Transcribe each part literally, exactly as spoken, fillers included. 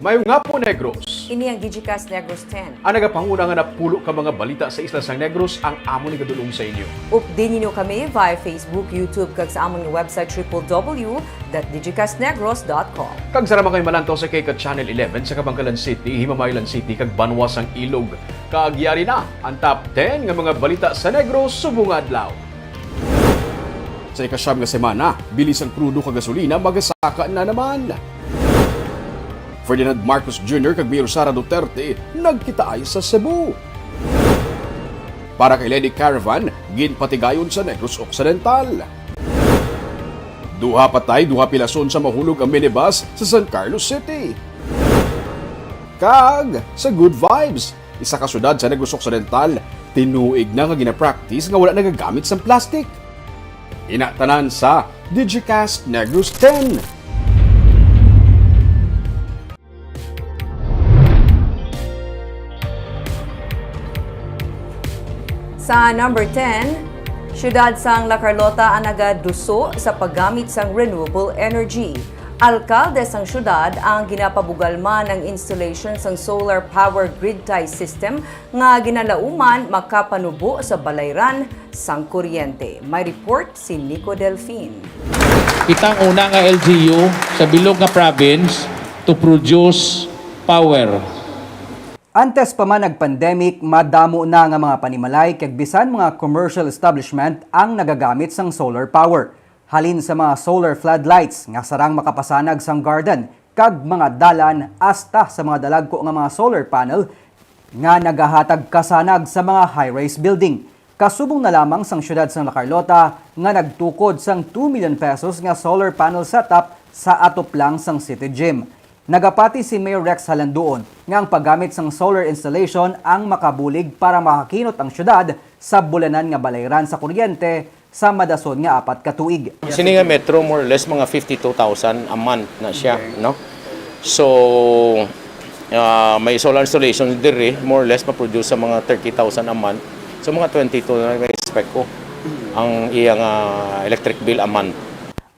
Mayong hapon, Negros. Ini ang Digicast Negros ten. Ang nagapanguna nga napulo ka mga balita sa isla sang Negros ang amon igadul-ong sa inyo. Updi ninyo kami via Facebook, YouTube, kag sa amon nga website triple W dot digicastnegros dot com. Kag sara man kami malantaw sa K K Channel eleven sa Kabankalan City, Himamaylan City, kag Banwa sang Ilog. Kag yari na ang top ten nga mga balita sa Negros subong nga adlaw. Sa ikasyam nga semana, bili sang krudo kag gasolina magasaka na naman. Ferdinand Marcos Junior kag Mayor Sara Duterte nagkitaay sa Cebu. Para kay Lady Caravan, ginpatigayon sa Negros Occidental. Duha patay, duha pilason sa mahulog ang minibus sa San Carlos City. Kag sa Good Vibes, isa ka syudad sa Negros Occidental, tinuig na nga ginapractice nga wala nagagamit sang plastic. Ina tanan sa Digicast Negros ten. Sa number ten, siyudad sang La Carlota ang nagaduso sa paggamit sang renewable energy. Alkalde sang siyudad ang ginapabugal man ang installation sang solar power grid tie system nga ginalauman makapanubo sa balayran sang kuryente. May report si Nico Delfin. Kita ang una nga L G U sa bilog nga province to produce power. Antes pa man nag-pandemic, madamo na nga mga panimalay kag bisan mga commercial establishment ang nagagamit sang solar power. Halin sa mga solar floodlights nga sarang makapasanag sang garden kag mga dalan hasta sa mga dalagko nga mga solar panel nga nagahatag kasanag sa mga high-rise building. Kasubong na lamang sang siyudad sang La Carlota nga nagtukod sang two million pesos nga solar panel setup sa atop lang sang City Gym. Nagapati si Mayor Rex Halanduon nga ang paggamit sang solar installation ang makabulig para makakinot ang siyudad sa bulanan nga balayran sa kuryente sa madason nga apat ka tuig. Sini nga metro, more or less, mga fifty-two thousand a month na siya, no? So, ah, may solar installation diri, more or less, ma-produce sa mga thirty thousand a month. So, mga twenty-two na may expect ko ang iyang, ah, electric bill a month.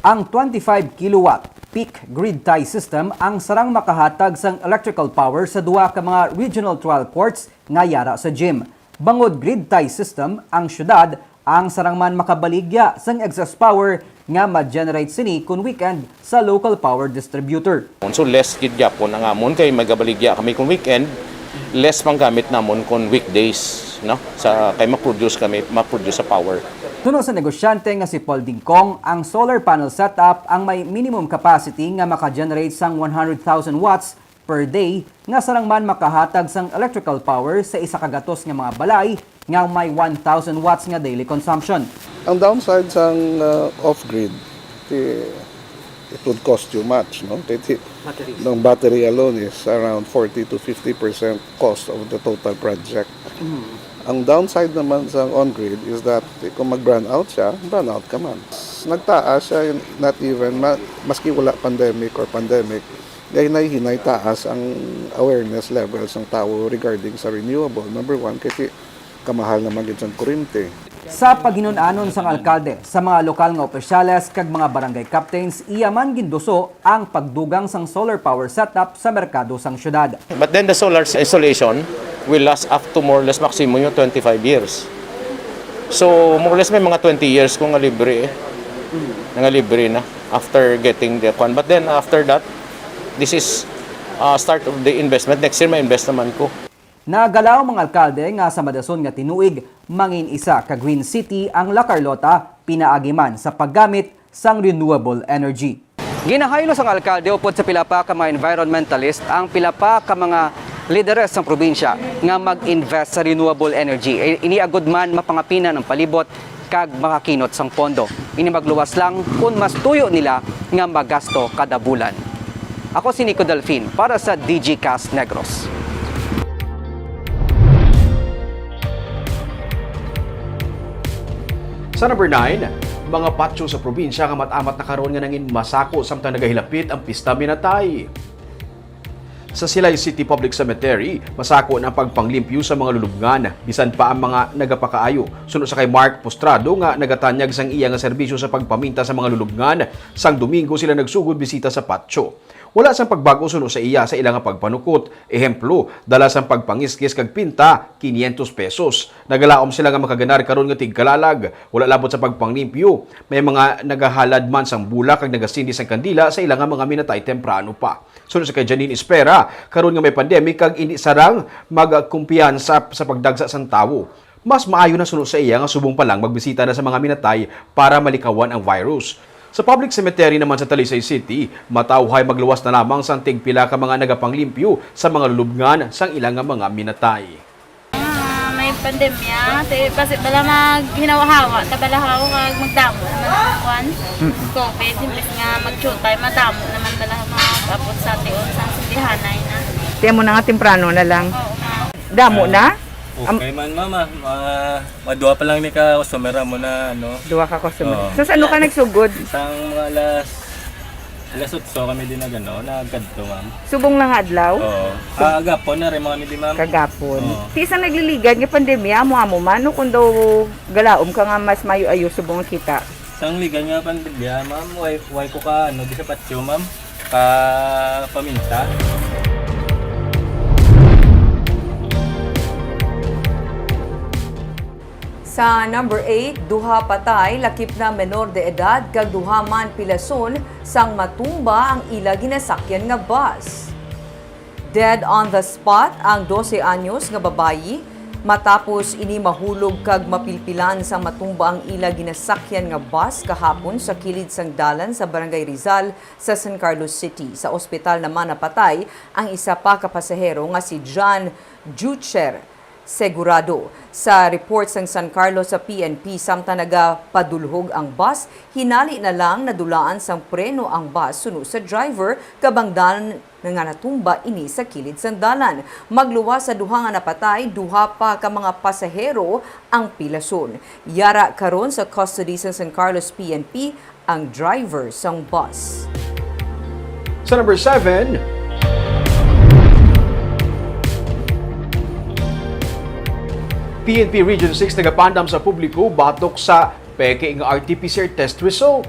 Ang twenty-five kilowatt peak grid tie system ang sarang makahatag sang electrical power sa duha ka mga regional trial courts nga yara sa gym. Bangod grid tie system, ang siyudad ang sarang man makabaligya sang excess power nga ma-generate sini kon weekend sa local power distributor. So less gid gyapon ang amon kay magabaligya kami kon weekend, less man gamit namon kon weekdays, no? Sa kay ma-produce kami, ma-produce sa power. Suno sa negosyante nga si Paul Dingkong, ang solar panel setup ang may minimum capacity nga maka-generate sang one hundred thousand watts per day nga sarang man makahatag sang electrical power sa isa ka gatos nga mga balay nga may one thousand watts nga daily consumption. Ang downside sang, ah, off-grid, ti, it would cost you much, no? Ti, ti, Battery. Ng battery alone is around forty to fifty percent cost of the total project. Ang downside naman sa on-grid is that, eh, kung mag-brownout siya, brownout ka man. Nagtaas siya, not even, ma- maski wala pandemic or pandemic, hinay-hinay taas ang awareness level sang tawo regarding sa renewable. Number one, kasi kamahal naman gid sang kuryente. Sa paghinun-anon sang alkalde sa mga lokal nga opisyales kag mga barangay captains, iya man ginduso ang pagdugang sang solar power setup sa merkado sang syudad. But then the solar installation will last up to more or less maximum yung twenty-five years. So more or less may mga twenty years ko nga libre eh. Nga libre na after getting the kwan. But then after that, this is uh, start of the investment. Next year may invest naman ko. Nagalaw mga alkalde nga sa madason nga tinuig mangin-isa ka Green City ang La Carlota pinaagi man sa paggamit sang renewable energy. Ginahaylo sang alkalde upod sa pila pa ka mga environmentalist ang pila pa ka mga lideres sang probinsya nga mag-invest sa renewable energy. I- Ini agud man mapangapinan ang palibot kag makakinot sang pondo. Ini magluwas lang kon mas tuyo nila nga magasto kada bulan. Ako si Nico Delfin para sa Digicast Negros. Sa number nine, mga patio sa probinsya nga mat-amat na karon nga nangin masako samtang nagahilapit ang Pista Minatay. Sa Silay City Public Cemetery, masako na ang pagpanglimpyo sa mga lulubngan, bisan pa ang mga nagapakaayo. Suno sa kay Mark Postrado nga nagatanyag sang iya nga serbisyo sa pagpaminta sa mga lulubngan, sang Domingo sila nagsugod bisita sa patio. Wala sang pagbag-o suno sa iya sa ila nga pagpanukot. Ehemplo, dala sang pagpangiskis kag pinta, quinientos pesos. Nagalaom sila nga makaganar karon nga tigkalalag. Wala labot sa pagpanglimpyo. May mga nagahalad man sang bulak kag nagasindi sang kandila sa ila nga mga minatay temprano pa. Suno sa kay Janine Espera, karon nga may pandemic kag indi sarang magkumpiyansa sa pagdagsa sang tawo, mas maayo na suno sa iya nga subong pa lang magbisita na sa mga minatay para malikawan ang virus. Sa public cemetery naman sa Talisay City, matawhay magluwas na lamang sang tigpila ka mga nagapanglimpyo sa mga lulubngan sang ila nga mga minatay. Ah, may pandemya, ti, basi bala maghinawa-hawa ta bala haw kag magdamo naman ang kwan. Mm. COVID, imbes nga magtiyutay, madamo naman bala mag-abot sa tion sa simbahanay na. Ti amo na nga temprano na lang. Oo, ma'am. Damo na? Ah, okay man, ma'am, ah. Ma-, maduha pa lang ni ka customer mo na, ano. Duha ka customer. Oo. So, sa ano ka nagsugod? Sang mga alas Alas otso kami din nag-, ano, nagkadto, ma'am. Subong lang nga adlaw? Oo. Ah, agapon na rin mga midi, ma'am. Kagapon. Oo. Ti sang nagliligad nga pandemya, amo-amo man, no, kung daw galaom ka nga mas mayo-ayo subong ang kita. Sang ligad nga pandemya, ma'am, way, way ko ka, ano, di sa patio, ma'am, ka paminta. Sa number eight, duha patay, lakip na menor de edad, kag duha man pilason sang matumba ang ila ginasakyan nga bus. Dead on the spot ang dose anyos nga babayi matapos ini mahulog kag mapilpilan sang matumba ang ila ginasakyan nga bus kahapon sa kilid sang dalan sa Barangay Rizal sa San Carlos City. Sa ospital naman napatay ang isa pa ka pasahero nga si John Jucher Segurado. Sa report sang San Carlos sa P N P, samtang nagapadulhog ang bus, hinali na lang nadulaan sang preno ang bus suno sa driver, kabangdanan nga natumba ini sa kilid sang dalan. Magluwas sa duha nga napatay, duha pa ka mga pasahero ang pilason. Yara karon sa custody sang San Carlos P N P ang driver sang bus. Sa number seven, P N P Region six nagapaandam sa publiko batok sa peke nga R T P C R test result.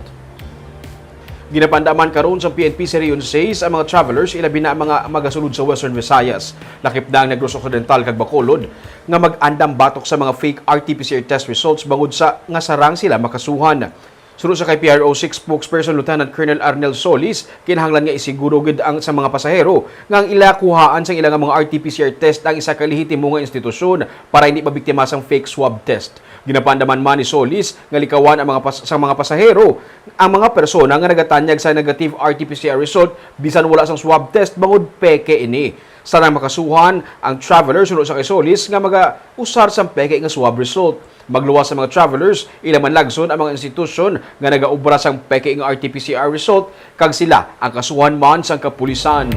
Ginapaandaman karon sa P N P sa Region six ang mga travelers, ilabi na ang mga magasulod sa Western Visayas, lakip na ang Negros Occidental kag Bacolod, nga mag-andam batok sa mga fake R T P C R test results bangod sa nga sarang sila makasuhan. Suno sa kay P R O six spokesperson Lieutenant Colonel Arnel Solis, kinahanglan nga isiguro gid ang sa mga pasahero nga ang ila kuhaan sang ila nga mga R T P C R test ang isa ka lehitimo nga institusyon para hindi mabiktima sang fake swab test. Ginapaandaman man ni Solis nga likawan ang mga pas-, sang mga pasahero ang mga persona nga nagatanyag sa negative R T P C R result bisan wala sang swab test bangod peke ini. Sarang makasuhan ang traveler suno sa kay Solis nga magausar sang peke nga swab result. Magluwas sa mga travelers, ila man lagson ang mga institusyon nga nagaobra sang peke nga R T P C R result, kag sila ang kasuhan man sang kapulisan.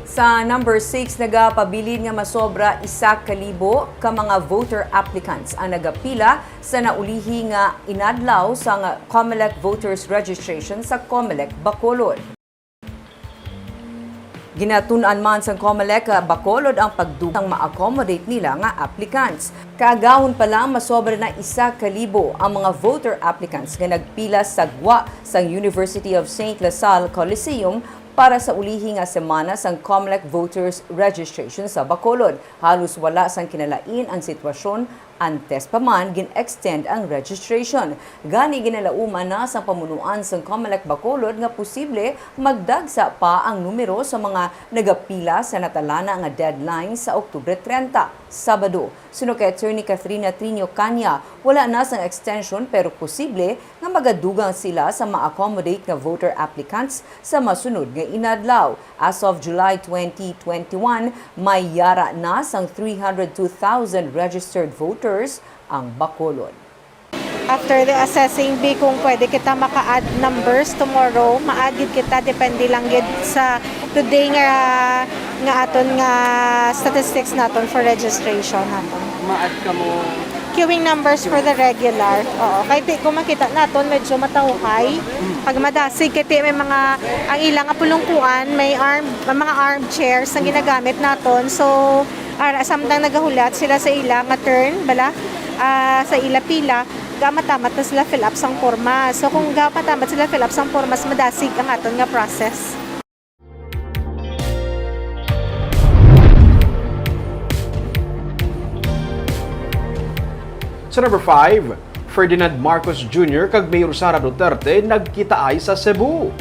Sa number six, nagapabilin nga masobra isa ka libo ka mga voter applicants ang nagapila sa naulihi nga inadlaw sang COMELEC voters registration sa COMELEC Bacolod. Ginatun-an man sang COMELEC, ah, Bacolod ang pagdugang ma-accommodate nila nga applicants. Kaagahon pa lang, masobra na isa ka libo ang mga voter applicants nga nagpila sa gwa sang University of Saint La Salle Coliseum para sa ulihi nga semana sang COMELEC voters registration sa Bacolod. Halos wala sang kinalain ang sitwasyon. Antes pa man gin-extend ang registration, gani ginalauman na sang pamunuan sang COMELEC Bacolod nga posible magdagsa pa ang numero sa mga nagapila sa natalana nga deadline sa Oktubre treinta, Sabado. Suno kay Attorney Catherine Natriño Caña, wala na sang extension pero posible nga magadugang sila sa ma-accommodate nga voter applicants sa masunod nga inadlaw. As of July twenty twenty-one, may yara na sang three hundred two thousand registered voters ang Bacolod. After the assessing bee, kung pwede kita maka-add numbers tomorrow, ma-add gid kita, depende lang gid sa today nga, nga aton nga statistics naton for registration naton. Ma-add ka mo Queuing numbers for the regular. Oo, kay ti, kung makita naton, medyo matawhay. Pag madasig, kay ti may mga, ang ilang apulungkuan, may arm, may mga armchairs ang ginagamit naton. So, ara, samtang nagahulat sila sa ila nga turn, bala, ah, sa ila pila, gamatamat na sila fill up sang porma. So, kung gamatamat sila fill up sang porma, mas madasig ang aton nga process. Sa number five, Ferdinand Marcos Junior kag Mayor Sara Duterte nagkitaay sa Cebu.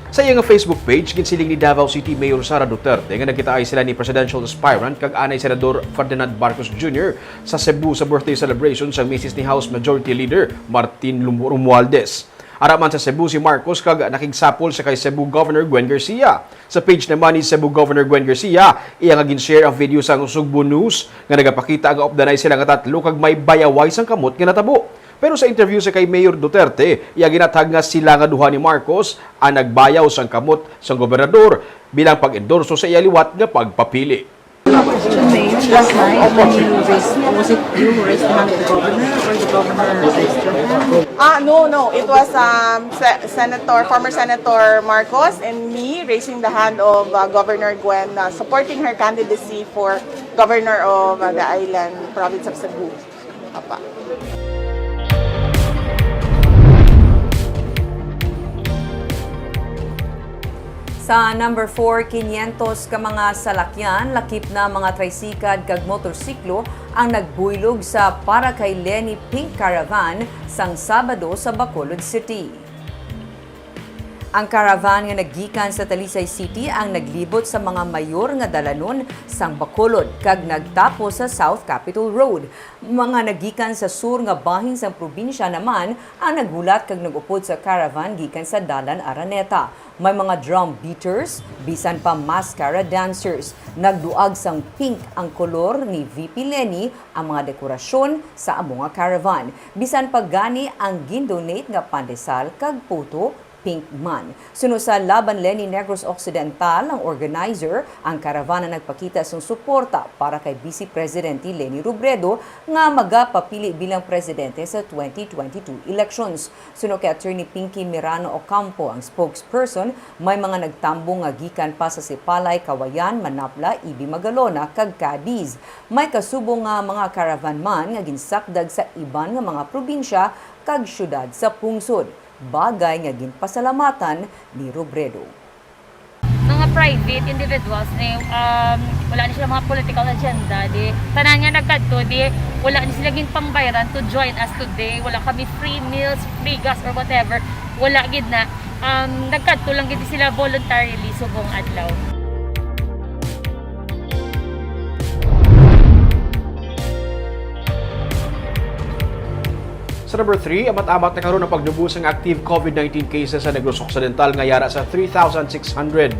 Sa iya nga Facebook page, ginsiling ni Davao City Mayor Sara Duterte nga nagkitaay sila ni presidential aspirant kag anay Senador Ferdinand Marcos Junior sa Cebu sa birthday celebration sang misis ni House Majority Leader Martin Lum-, Romualdez. Ara man sa Cebu si Marcos kag nakigsapol sa kay Cebu Governor Gwen Garcia. Sa page naman ni Cebu Governor Gwen Garcia, iya nga gin-share ang video sang Sugbo News nga nagapakita nga updanay sila nga tatlo kag may bayaway sang kamot nga natabo. Pero sa interview sa kay Mayor Duterte, iya ginathag nga sila nga duha ni Marcos ang nagbayaw sang kamot sang gobernador bilang pag-endorso sa iya liwat nga pagpapili. Mayor, last night when you raised, was it you who raised the hand of the governor or the governor raised your hand? Ah, no, no. It was um, Se- Senator, former Senator Marcos and me raising the hand of uh, Governor Gwen uh, supporting her candidacy for governor of uh, the island province of Cebu. Apa. Sa number four, kinyentos ka mga salakyan, lakip na mga tricycad kag motorsiklo ang nagbuylog sa Para Kay Leni Pink Caravan sang Sabado sa Bacolod City. Ang caravan nga naggikan sa Talisay City ang naglibot sa mga mayor nga dalanon sang Bacolod kag nagtapos sa South Capitol Road. Mga naggikan sa sur nga bahin sang probinsya naman ang naghulat kag nag-upod sa caravan gikan sa Dalan Araneta. May mga drum beaters, bisan pa mascara dancers. Nagduag sang pink ang kolor ni V P Leni ang mga dekorasyon sa amo nga caravan. Bisan pa gani ang gindonate nga pandesal kag puto, pink man. Suno sa Laban Leni Negros Occidental, ang organizer, ang karavana nagpakita sang suporta para kay Vice Presidente Leni Robredo nga magapapili bilang presidente sa twenty twenty-two elections. Suno kay Attorney Pinky Mirano Ocampo, ang spokesperson, may mga nagtambong nga gikan pa sa Sipalay, Kawayan, Manapla, Ibi Magalona, kag Cadiz. May kasubong nga mga caravan man nga ginsakdag sa iban nga mga probinsya kag syudad sa pungsod. Bagay nga ginpasalamatan ni Robredo. Mga private individuals ni um, wala ni sila mga political agenda, di tanan nga nagkadto, di wala ni sila ginpangbayran to join us today. Wala kami free meals, free gas or whatever. Wala gid na. Um, nagkadto lang gid sila voluntarily subong adlaw. Sa number three, amat-amat na karon ang pagnubo sang active COVID nineteen cases sa Negros Occidental nga yara sa three thousand six hundred.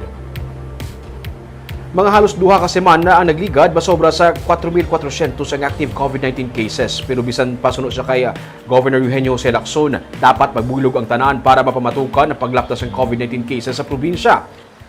Mga halos duha ka semana ang nagligad, masobra sa kwatro mil kwatrosyentos ang active COVID nineteen cases. Pero bisan pa suno sa kay, ah, Governor Eugenio Jose Lacson, dapat magbuylog ang tanan para mapamatukan ang paglapta sang COVID nineteen cases sa probinsya.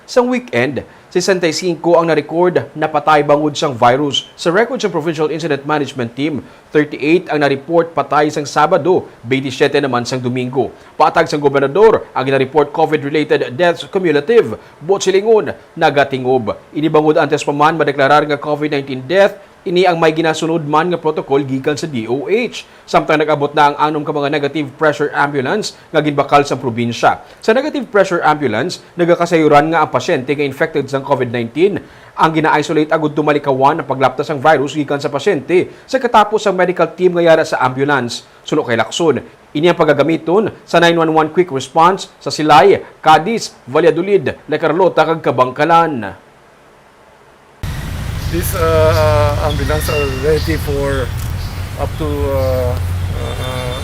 Sang weekend, sesenta y cinco ang na-record na patay bangod sang virus. Sa record sang Provincial Incident Management Team, thirty-eight ang na-report patay sang Sabado, twenty-seven naman sang Domingo. Patag sang gobernador, ang gina-report COVID-related deaths cumulative, buot silingon, nagatingob. Ini bangod antes pa man madeklarar nga COVID nineteen death, ini ang may ginasunod man nga protocol gikan sa D O H. Samtang nag-abot na ang anom ka mga negative pressure ambulance nga ginbakal sang probinsya. Sa negative pressure ambulance, nagakasayuran nga ang pasyente nga infected sang COVID nineteen ang gina-isolate agud tumalikawan ang paglapta sang virus gikan sa pasyente sa katapos sang medical team nga yara sa ambulance. Suno kay Lacson, ini ang pagagamiton sa nine one one Quick Response sa Silay, Cadiz, Valladolid, La Carlota, kag Kabangkalan. These uh, ambulance are ready for up to uh, uh,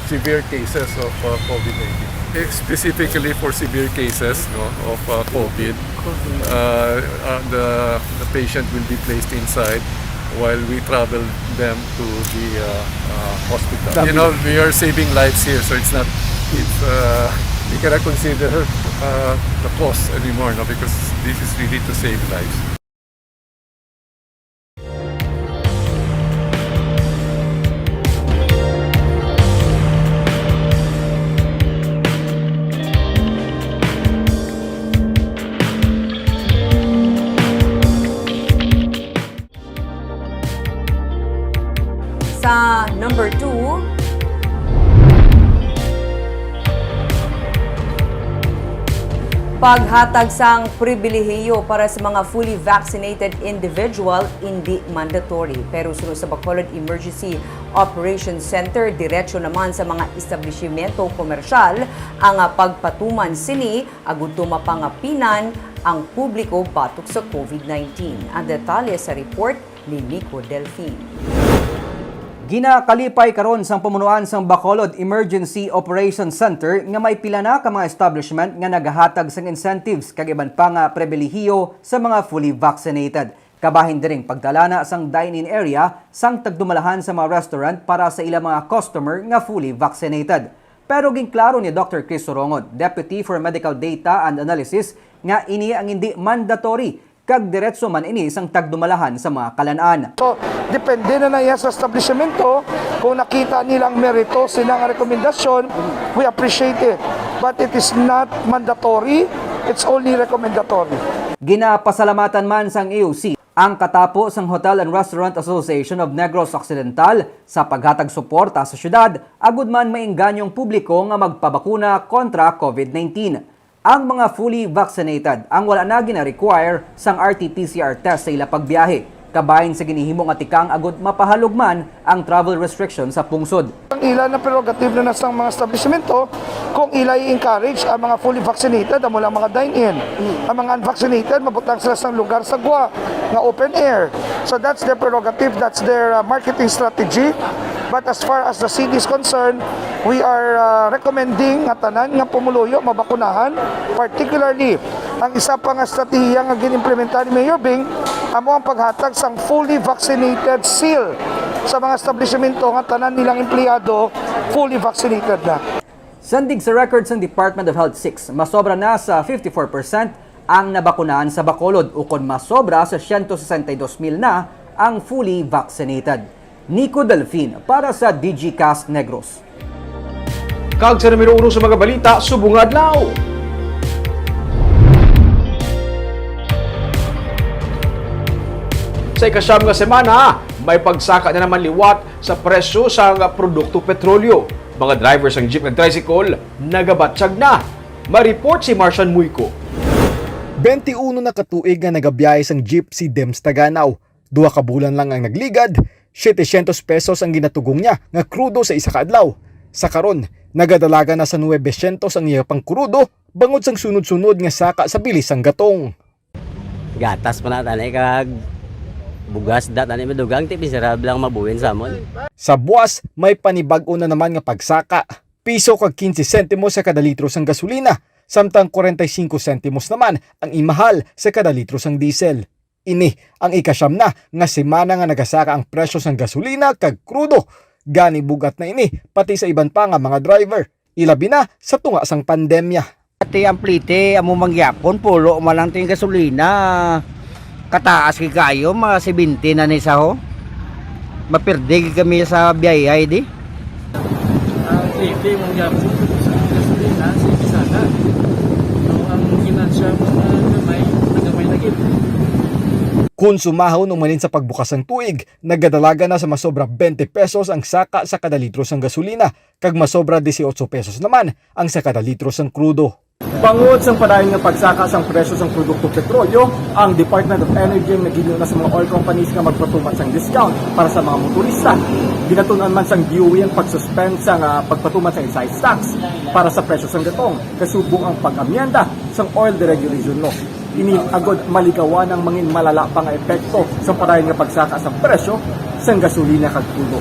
severe cases of uh, COVID nineteen. Specifically for severe cases, no, of uh, COVID, uh, uh, the, the patient will be placed inside while we travel them to the uh, uh, hospital. You know, we are saving lives here, so it's not, it's, uh, we cannot consider uh, the cost anymore, no, because this is really to save lives. Number two, paghatag sang pribilehiyo para sa mga fully vaccinated individual indi mandatory. Pero suno sa Bacolod Emergency Operations Center, diretso naman sa mga establishmento komersyal ang, ah, pagpatuman sini agud to mapangapinan ang publiko batok sa COVID nineteen. Ang detalye sa report ni Nico Delfin. Ginakalipay karon sang pamunuan sang Bacolod Emergency Operations Center nga may pila na ka mga establishment nga nagahatag sang incentives kag iban pa nga pribilehiyo sa mga fully vaccinated. Kabahin diring pagdala na sang dine-in area sang tagdumalahan sa mga restaurant para sa ilang mga customer nga fully vaccinated. Pero ginklaro ni Doctor Chris Sorongon, Deputy for Medical Data and Analysis, nga ini ang hindi mandatory kag diretso man ini sang tagdumalahan sa mga kalan-an. So, depende na na iya sa establishmento kung nakita nilang merito sina nga rekomendasyon, we appreciate it. But it is not mandatory, it's only recommendatory. Ginapasalamatan man sang A O C ang katapo sang Hotel and Restaurant Association of Negros Occidental sa paghatag suporta sa syudad agud man maingganyo ang publiko nga magpabakuna kontra COVID nineteen. Ang mga fully vaccinated ang wala na gina-require sang R T P C R test sa ila pagbiyahe, kabahin sa ginhihimo nga tikang agud mapahalog man ang travel restriction sa pungsod. Ang ila na prerogative na na sang mga establishmento kung ila i-encourage ang mga fully vaccinated, amo lang mga dine-in. Ang mga unvaccinated, mabutang sila sang lugar sa gwa nga open air. So that's their prerogative, that's their, uh, marketing strategy. But as far as the city is concerned, we are, uh, recommending nga tanan nga pumuluyo mabakunahan, particularly ang isa pa nga estratehiya nga gin-implementa ni Mayor Bing, amo ang paghatag sang fully vaccinated seal sa mga establishmento nga tanan nilang empleyado fully vaccinated na. Sandig sa record sang Department of Health six, masobra na sa fifty-four percent ang nabakunahan sa Bacolod, ukon masobra sa siyento sesenta y dos mil na ang fully vaccinated. Nico Delfin para sa Digicast Negros. Kag sa numero uno sa mga balita subong nga adlaw. Sa ikasyam nga semana, may pagsaka na naman liwat sa presyo sang produkto petrolyo. Mga driver sang jeep kag tricycle nagabatsyag na. May report si Marcian Muyco. Twenty-uno na ka tuig nga nagabiyahe sang jeep si Dems Taganaw. Duha ka bulan lang ang nagligad, setecientos pesos ang ginatugong niya nga krudo sa isa ka adlaw. Sa karon, nagadalagan na sa nuebe syentos ang iya pang krudo bangod sang sunod-sunod nga saka sa bili sang gatong. Gatas pa na tani kag bugas da tani madugang ti miserable ang mabuhin sa amon. Sa buwas, may panibag-o na naman nga pagsaka. Piso kag kinse sentimos sa kada litro sang gasolina, samtang kwarenta y singko sentimos naman ang imahal sa kada litro sang diesel. Ini ang ikasyam na nga semana nga nagasaka ang presyo sang gasolina kag krudo. Gani bugat na ini pati sa iban pa nga mga driver, ilabi na sa tunga sang pandemya. Ti ang plite amo mangyapon, pulo man lang ting gasolina. Kataas gid kaayo, mga seventy na ni sa ho. Mapirdi gid kami sa biyayay di. Ang plite mangyapon sa gasolina, sige sana. No, ang ginansya mo na gamay, na gamay na gid. Kung sumahon umalin sa pagbukas sang tuig, nagadalagan na sa masobra twenty pesos ang saka sa kada litro sang gasolina, kag masobra dieciocho pesos naman ang sa kada litro sang krudo. Bangod sang padayon nga pagsaka sang presyo sang produkto petrolyo, ang Department of Energy ang naghinyo na sa mga oil companies nga magpatuman sang discount para sa mga motorista. Ginatun-an man sang D O E ang pag-suspend sang, ah, pagpatuman sang excise tax para sa presyo sang gatong, kasubong ang pag-amyenda sang oil deregulation law. Ini agod maligawan ang mangin malala pa nga epekto sa padayon nga pagsaka sang presyo sang gasolina kag krudo.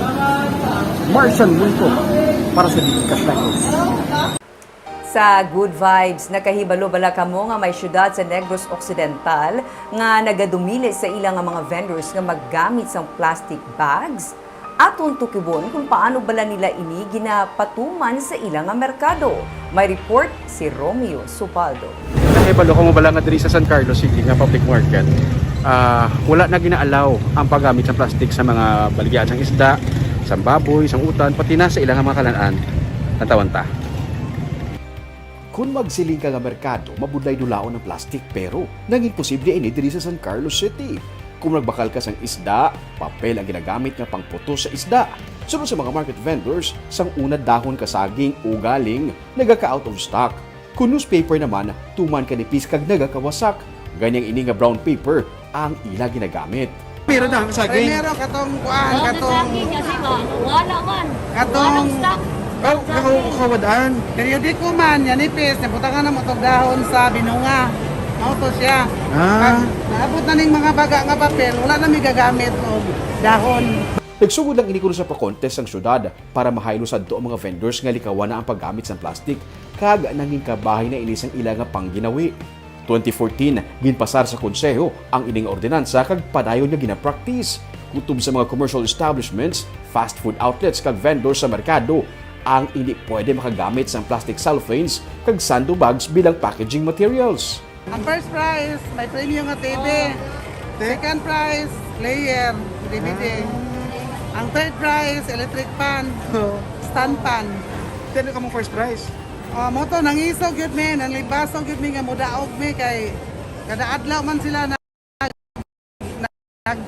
Marcian Muyco para sa Digicast Negros. Sa Good Vibes, nakahibalo bala kamo nga may siyudad sa Negros Occidental nga nagadumili sa ila nga mga vendors nga maggamit sang plastic bags? Aton tukibon kung paano bala nila ini ginapatuman sa ila nga merkado. May report si Romeo Subaldo. Nakahibalo kamo bala nga diri sa San Carlos City nga public market, ah, wala na gina-allow ang paggamit sa plastic sa mga baligya sang isda, sang baboy, sang utan, pati na sa ila nga mga kalan-an. Tan-awan ta. Kon magsiling ka nga merkado, mabudlay dulaon ang plastic, pero nangin posible ini diri sa San Carlos City. Kung nagbakal ka sang isda, papel ang ginagamit nga pangputos sa isda. Sunod sa mga market vendors, sang una dahon ka saging ugaling nagaka-out of stock. Kung newspaper naman, tuman ka nipis kag nagakawasak. Gani ang ini nga brown paper ang ila ginagamit. Pero dahon saging. Primero katong kuan, katong saging kasi ba? Wala man. Katong wala stock. Oh, ako kawadaan. Periodiko man, yan ipis, nabutangan na mo tog dahon sa binunga. Mao to siya. Ah. Pag naabot na ning mga baga nga papel, wala na mi gagamit og dahon. Nagsugod lang ini kuno sa pa-contest ang syudad para mahaylo sadto ang mga vendors nga likawan na ang paggamit sang plastic kag nangin kabahin na ini sang ila nga pangginawi. Twenty fourteen, ginpasar sa konseho ang ining ordinansa kag padayon nga ginapraktis. Kutob sa mga commercial establishments, fast food outlets kag vendors sa merkado ang indi pwede makagamit sang plastic cellophanes kag sando bags bilang packaging materials. Ang first prize, may premyo nga T V. Oh. Second prize, player, D V D. Ah. Ang third prize, electric fan, oh, stand fan. Tino ka mong first prize? Oh, mo to, nangiso gyud mi, nanlibaso gyud mi nga mudaog mi kay kada adlaw man sila na nag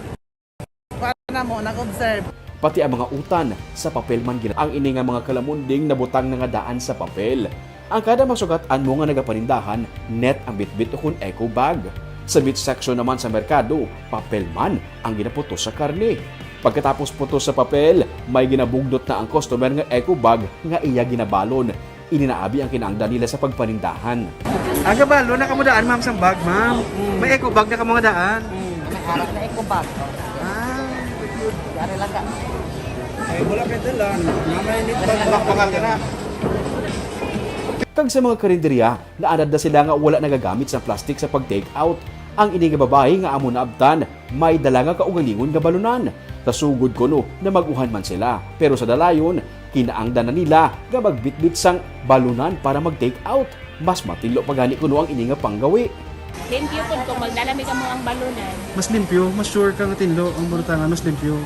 kuan na mo, nag-observe. Pati ang mga utan sa papel man gina-, ang ini nga mga kalamunding nabutang na nga daan sa papel. Ang kada masugat-an mo nga nagapanindahan, net ang bitbit ukon eco bag. Sa meat section naman sa merkado, papel man ang ginaputos sa karne. Pagkatapos putos sa papel, may ginabugdot na ang customer nga eco bag nga iya ginabalon. Ini na abi ang kinaangdan nila sa pagpanindahan. Aga balo na kamo daan, ma'am, sang bag, ma'am. Mm. May eco bag na kamo nga daan. Mm. May harap na eco bag. Ah, good. Yari lang ka. Ay, wala kay dala. Namay ni bag, bag, bag ka na. Kag sa mga karinderya, naanad na sila nga wala nagagamit sang plastic sa pag-take out. Ang ini nga babayi nga amo naabtan, may dala nga kaugalingon nga balunan. Sa sugod kuno, namag-uhan man sila, pero sa dalayon, kinaangdan na nila nga magbitbit sang balunan para mag-take out. Mas matinlo pa gani kuno ang ini nga panggawi. Limpyo pud kung magdala mi kamo ang balunan. Mas limpyo, mas sure ka nga tinlo ang balutangan, mas limpyo.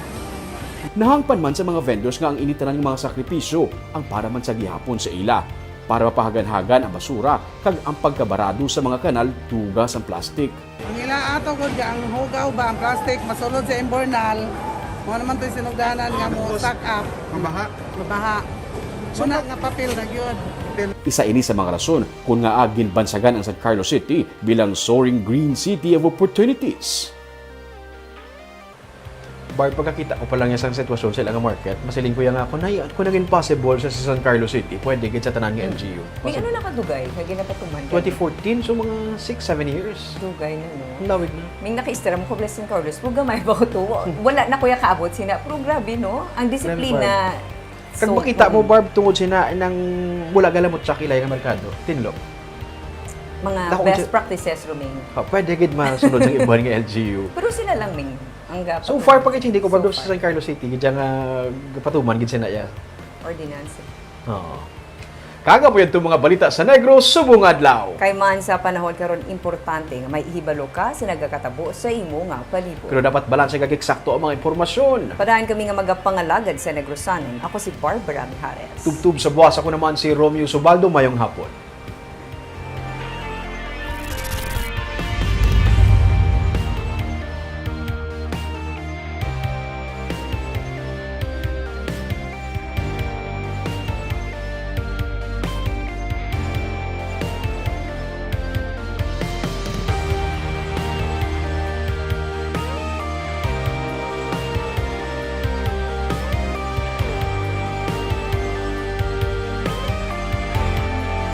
Nahangpan man sa mga vendors nga ang ini tanan nga mga sakripisyo ang para man sa gihapon sa ila, para mapahagan-hagan ang basura kag ang pagkabarado sa mga kanal dugang sang plastic. Ang ila ato gud nga ang hugaw ba, ang plastic masulod sa imbornal, mo naman to'y sinugdanan nga mo suck up. Mabaha. Mabaha. So, muna nga papel na gyud. Isa ini sa mga rason kung ngaa ginbansagan ang San Carlos City bilang soaring green city of opportunities. Barb, pagkakita ko pa lang niya sa sitwasyon sa ilang market, masiling ko ya nga ako na, kung naging possible sa, sa San Carlos City, pwede gid sa tanan nga Hmm. L G U. May Possible. Ano na kadugay nga ginapatuman ka? Twenty fourteen, so mga six, seven years. Dugay na, no? Ang lawig na. May nakaistorya mo ko, Blessing Carlos, mo gamay ba ko to? Wala na ko ya kaabot sina. Pero grabe, no? Ang disiplina. Grabe, Barb. Kag so, makita mo, mm. Barb, tungod sina nang wala galamot sa kilay nga merkado. Tinlo. Mga Dako best siya. Practices, Roming. Ah, pwede gid masunod sa iban nga L G U. Pero sila lang, Ming. Ang gap- So far, pag hindi ko So Barb, sa far. San Carlos City, gid nga gapatuman gid sina ya. Ordinance. Oo. Kaga po yan itong mga balita sa Negros subong adlaw. Kay man sa panahon karon, importante nga may ihibalo ka sa nagakatabo sa imo nga palibot. Pero dapat balanse kag eksakto ang mga impormasyon. Padayon kami nga magapangalagad sa Negrosanon. Ako si Barbara Mijares. Tubtob sa buwas, ako naman si Romeo Subaldo. Mayong hapon.